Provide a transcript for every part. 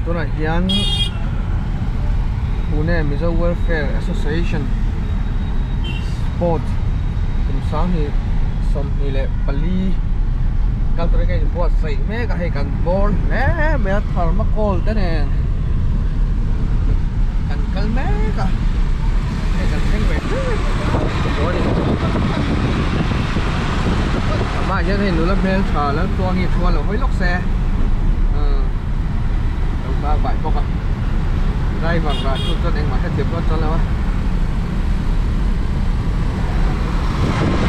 Tunah hian Pune Mizo Welfare Association Sport kum 2024 kal turin ka inbuatsaih mek a, hei kan bawr hle mai a thermocol te nen kan kal mek a, hei kan thleng ve ṭep tawh a ni. Amah hian hei nula hmeltha Laltluangi thu a lo hawi lawk se lo kal bai bawk a driver lah chu chuan engmah hrethiam dawn chuan lo a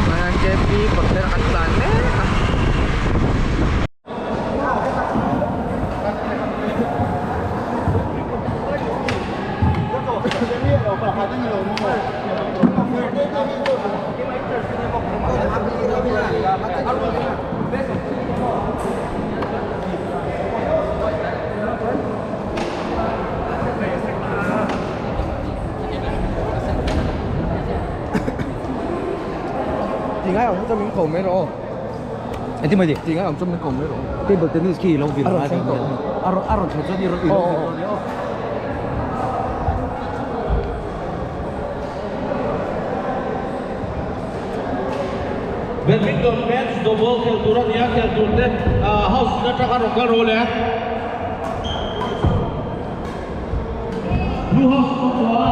chuan K P kawt te kan tlan mek a. Ti ngai awm chu min ko mai rawh aw. Engtin mai ni? Ti ngai awm chu min ko mai rawh aw. Table tennis khi i lo vil ngai dawn nia. A rawn a rawn thlen chuan i rawn i lo vil dawn nia aw. Badminton match double khel tur a ni a, khel tur te house atanga rawn kal rawh le. Blue house kawngkhua.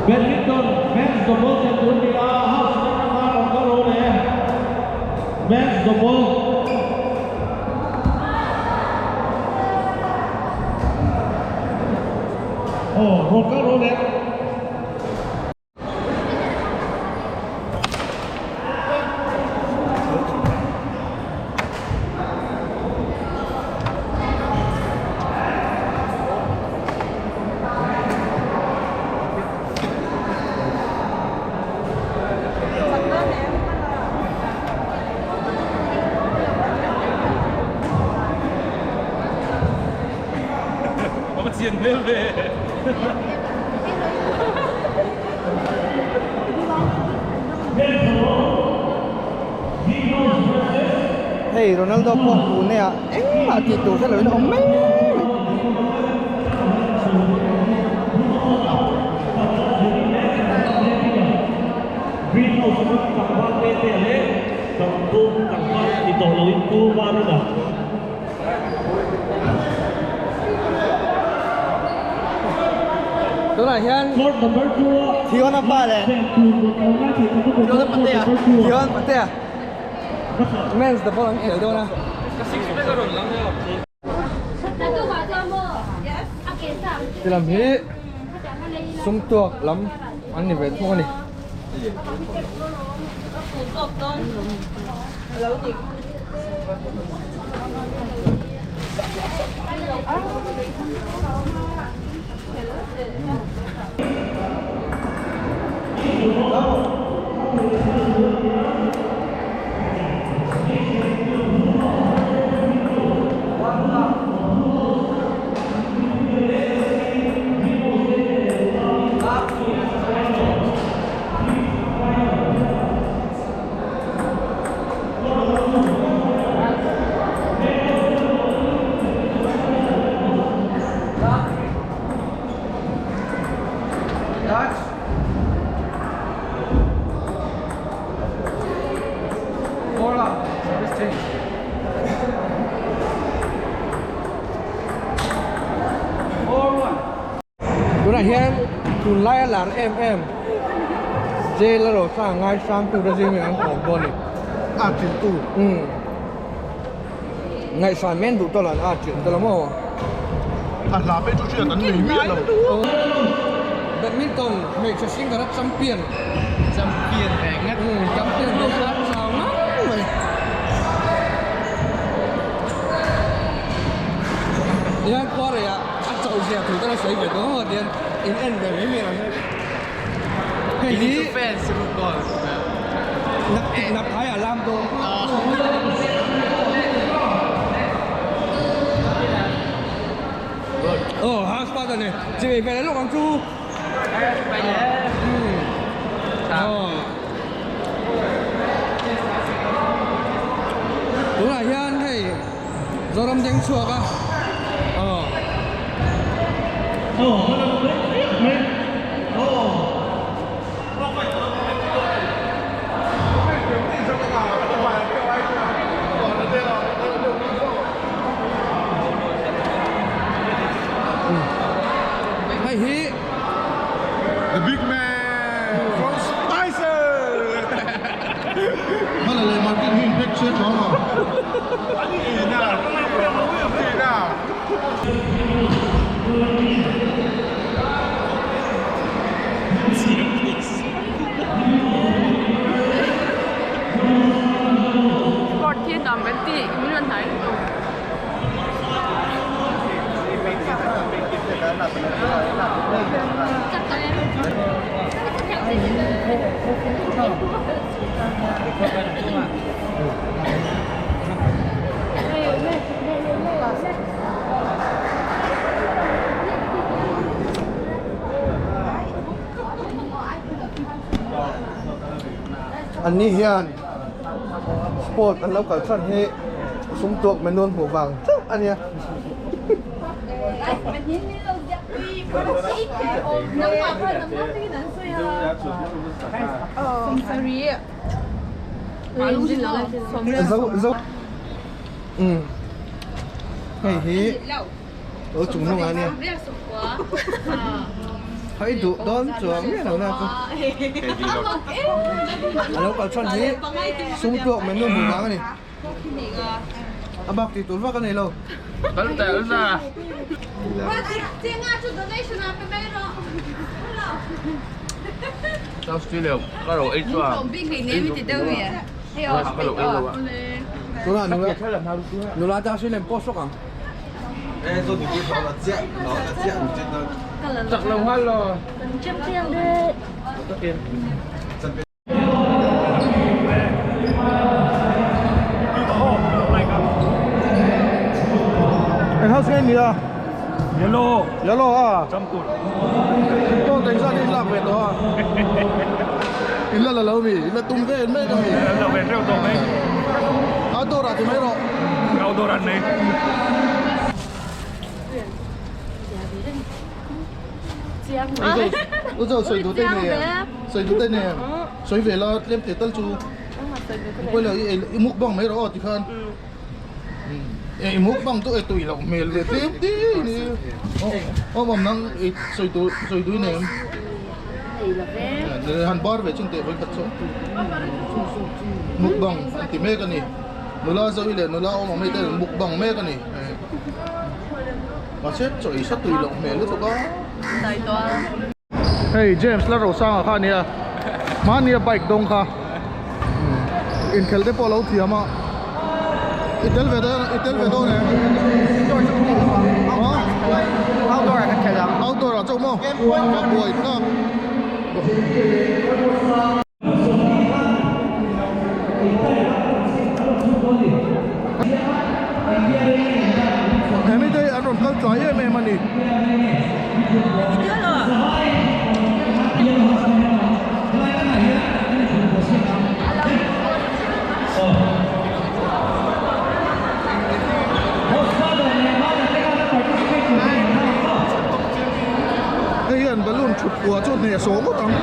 Badminton men's double khel tur a ni a, house atanga rawn kal rawh le. Men's double. Aw, rawn kal rawh le. Hei Ronaldo pawh Pune ah engmah tih tur hre loin a awm mai mai. Tunah hian Thiona pa leh Thiona Patea Thiona Patea Men's the ball an khel dawn a. Ti lam hi sumtuak lam an ni ve thung a ni. Tunah hian tunlai a lar em em jail a rawh sa ngai hrang tu te zing hi an kawm dawn a ni. A chilh tu. Umm ngaihsan men duh tawh lo an a chilh tawh lo maw. A hla phei chu hriat an nei miah lo. Badminton hmeichhe singer a champion. Champion ve ngat. Umm champion ve ngat chau ngang mai. Tihian khuarei ah. A chauh zia thu ka la sawi ve dawn a tihian in en ve mai mai ang hei hi nak phai a lam dawn oh house part a ni chi ve ve lawk ang chu oh. keng chhuak a aw. Hei hi The big man from Spicer. Hmala leh Martin hi in back se chuang a. Sport hi nuam kan ti min rawn hnai lutuk. An ni hian sport an lo kal chhan hi sum tuak mai nuam hmuh vang chauh a nia. Zo zo umm hei hi lo chung hnung ah nia hei duh dawn chuang miah lo na chu a lo kal chhan hi sum tuak mai nuam hmuh vang a ni. A bak tih tur vak a nei lo. Tunah nula nula ta hri lem post rawk ang. Eng house nge nia? Yellow. Yellow a. Chamkut. Tawng teng zat in lak ve tawh a. In la la lo mi, in la tum ve mek a mi. La ve reuh tawh mai. Outdoor ah ti mai rawh. Outdoor an nei. U zo sawi duh te nei em? Sawi duh te nei em? Sawi ve la tlem teh tal chu. Pawi lo i mukbang mai rawh aw tikhan. I mukbang chu ei tui loh hmel ve tlem te ni. Awm awm nang i sawi duh sawi duh i nei em? Han bar ve chin teh vawi khat chu. Mukbang an ti mek a ni. Nula Zoe leh nula awm awm hei te an mukbang mek a ni. Mahse chaw ei sa tui loh hmel lutuk a. Hei James la Rosanga kha ania mahnia bike dawng kha inkhelh te pawh a lo thiam a i tel ve dawn i tel ve dawn em Outdoor ah kan khelh ang. Outdoor ah chauh maw ka buai thlak. He mite hi an rawn kal tlai em em a ni. Hei hian balloon thut kua chu hnehsawh ngawt ang.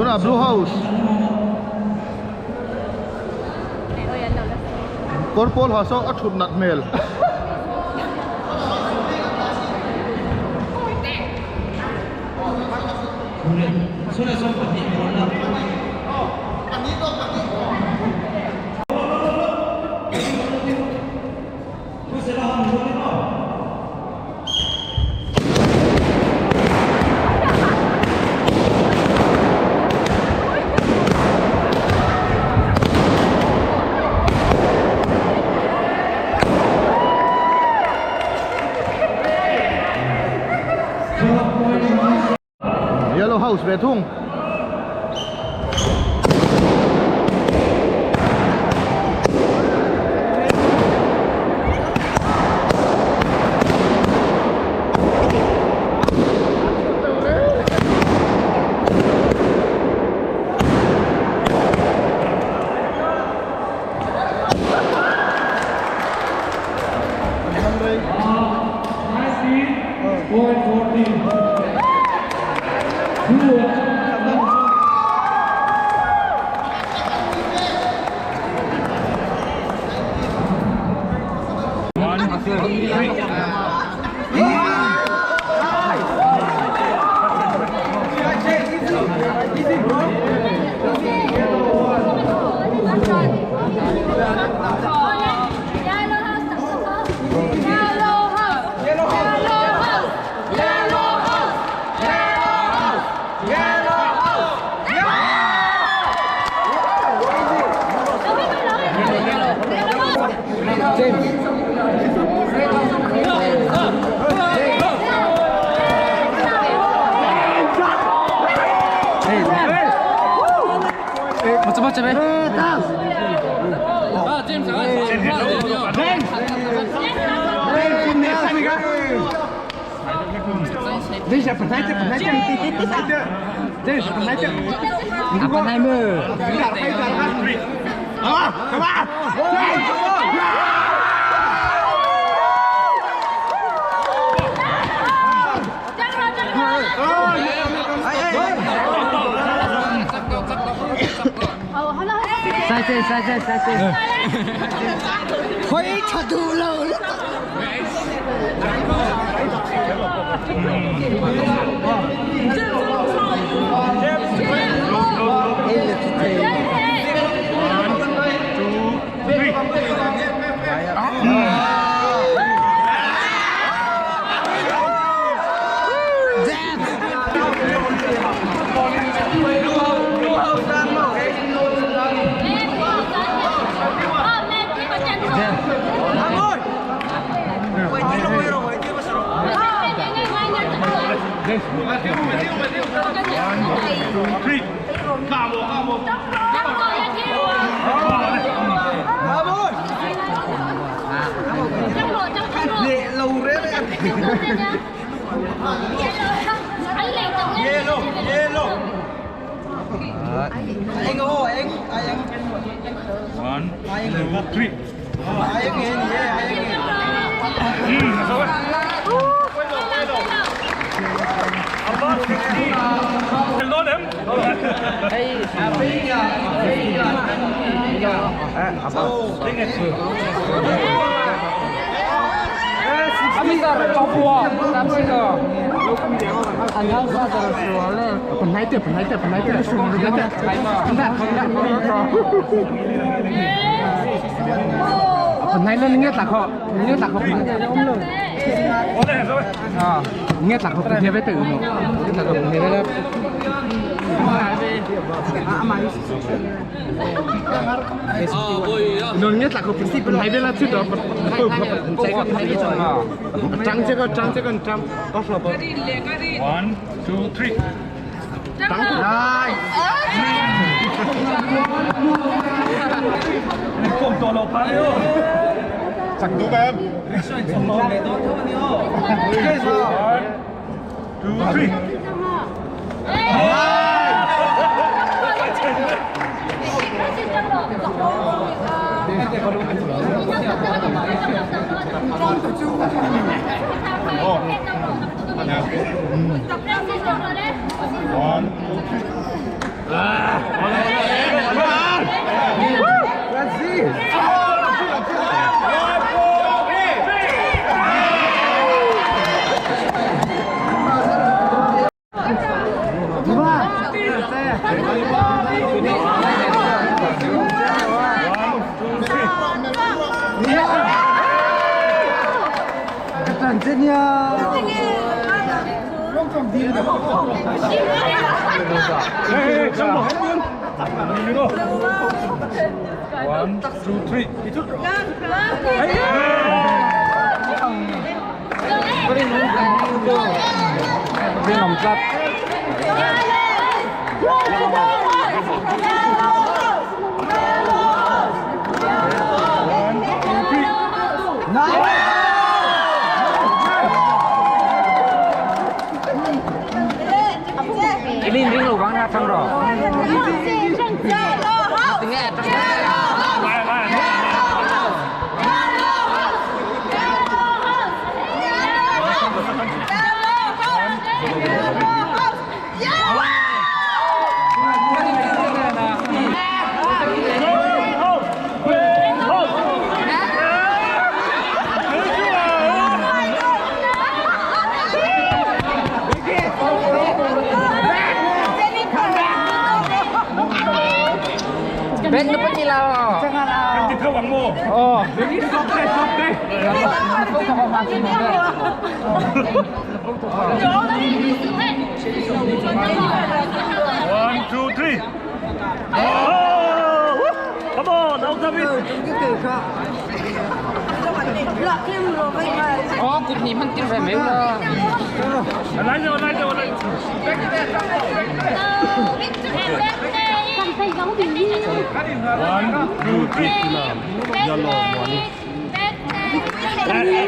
Tunah Blue House kawr pawl ha saw a thut nat hmel. Yellow House ve thung. Ka ṭan che nia. Rinawm tlat. Ilin ring lo vang na thang ro. Ben na pa nila. Oh. One, two, three. Oh! Come on, out of it. Oh, kut ni man tir ve meu la. 来着，来着，来着。One, two, three. Ale!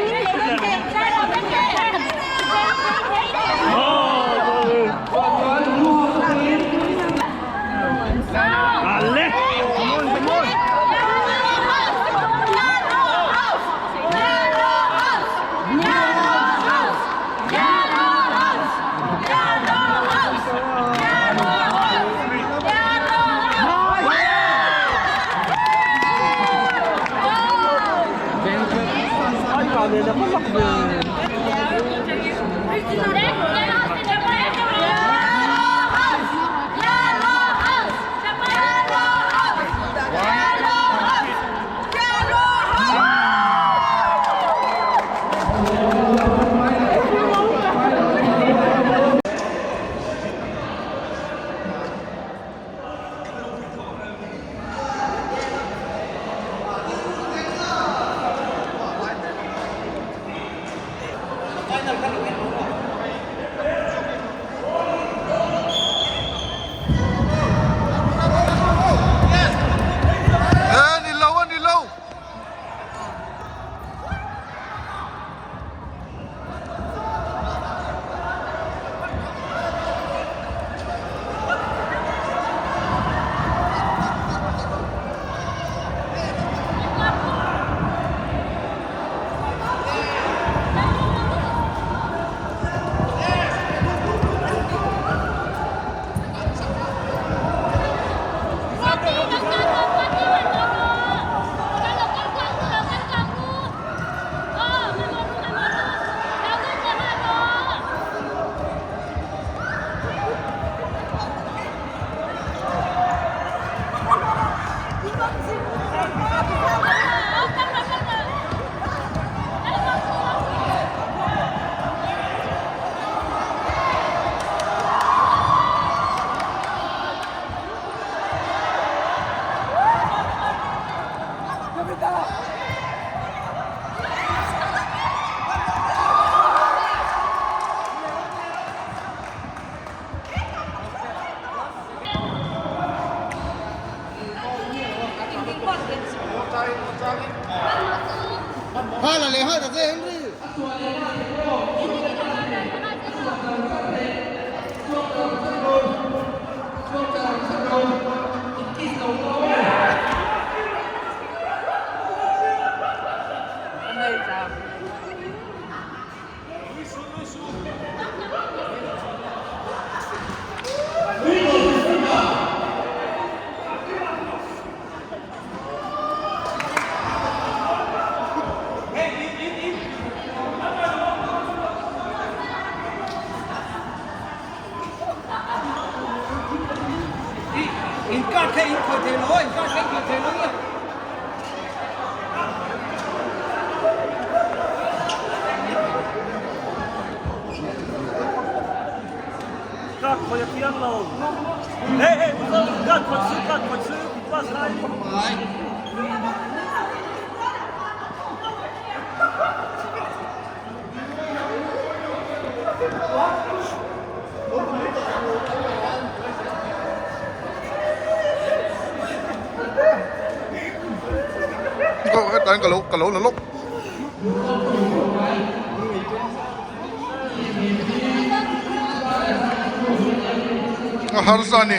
Come on, come on. Eh, ni lo a ni lo. Hala le hala che Henry. In card kha in khawih thei lo, in card kha in khawih thei lo nge. Card khawih a thiang lo. Hey hey, card khawih su, card khawih su, pass lai. Hetlai ka lo ka lo la lawk. A harsa a ni.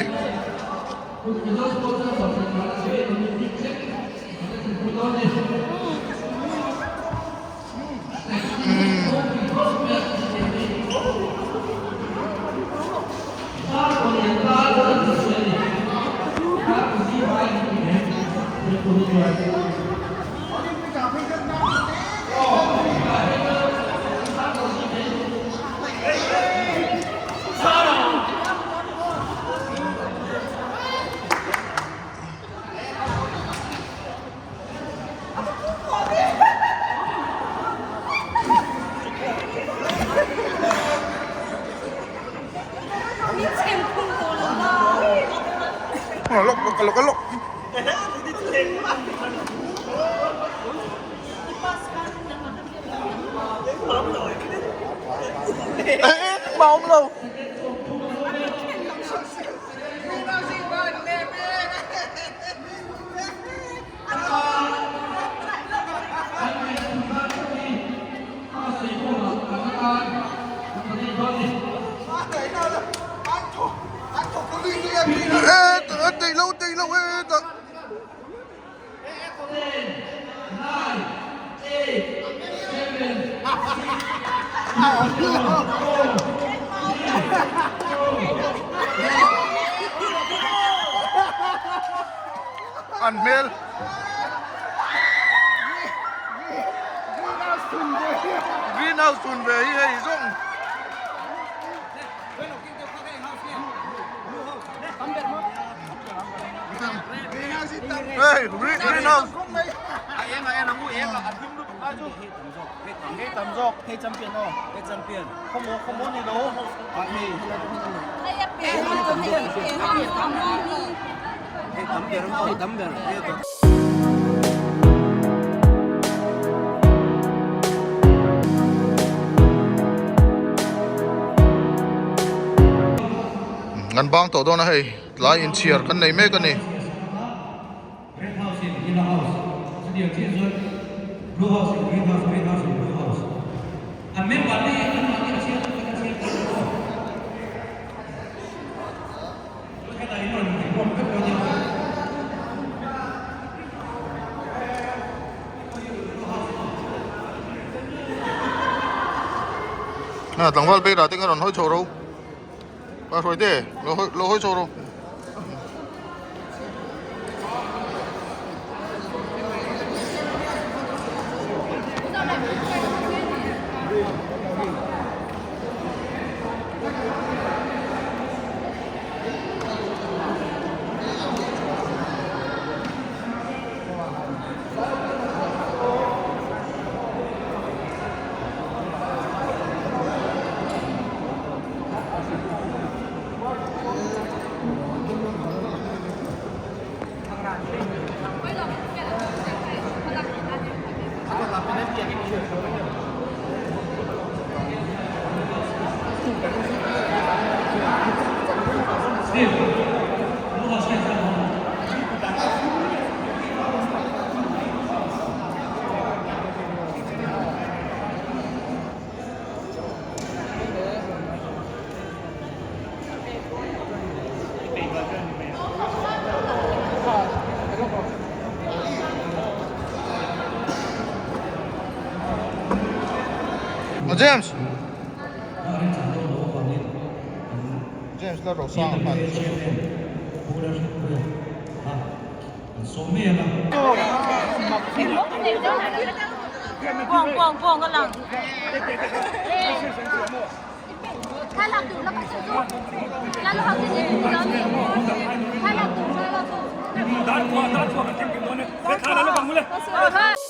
Lok lok lok. Bóng luôn. Ê, lâu, tì lâu, ê, tì. An hmel. Greenhouse thun ve hi hei zawng. Hey, greenhouse. Hei tam zawk, hei champion aw, hei champion. Khawmaw, khawmaw ni lo. Hei tam ber maw, hei tam ber. Kan bang tawh dawn a hei, tlai inchhiar kan nei mek a ni. Red house in yellow house chutiang chiah chuan blue house in green house green house in blue house an member te hi an mahni a chhiar tak a chhiar tak aw hetah in rawn report vek dawn nia. A tlangval beirah te kha rawn hawi chho ro. Pa hruai te lo hawi lo hawi chho ro. James James la Rosanga khan Dar khuah dar khuah kan thleng kim dawn e. He thla la lawk ang mawle.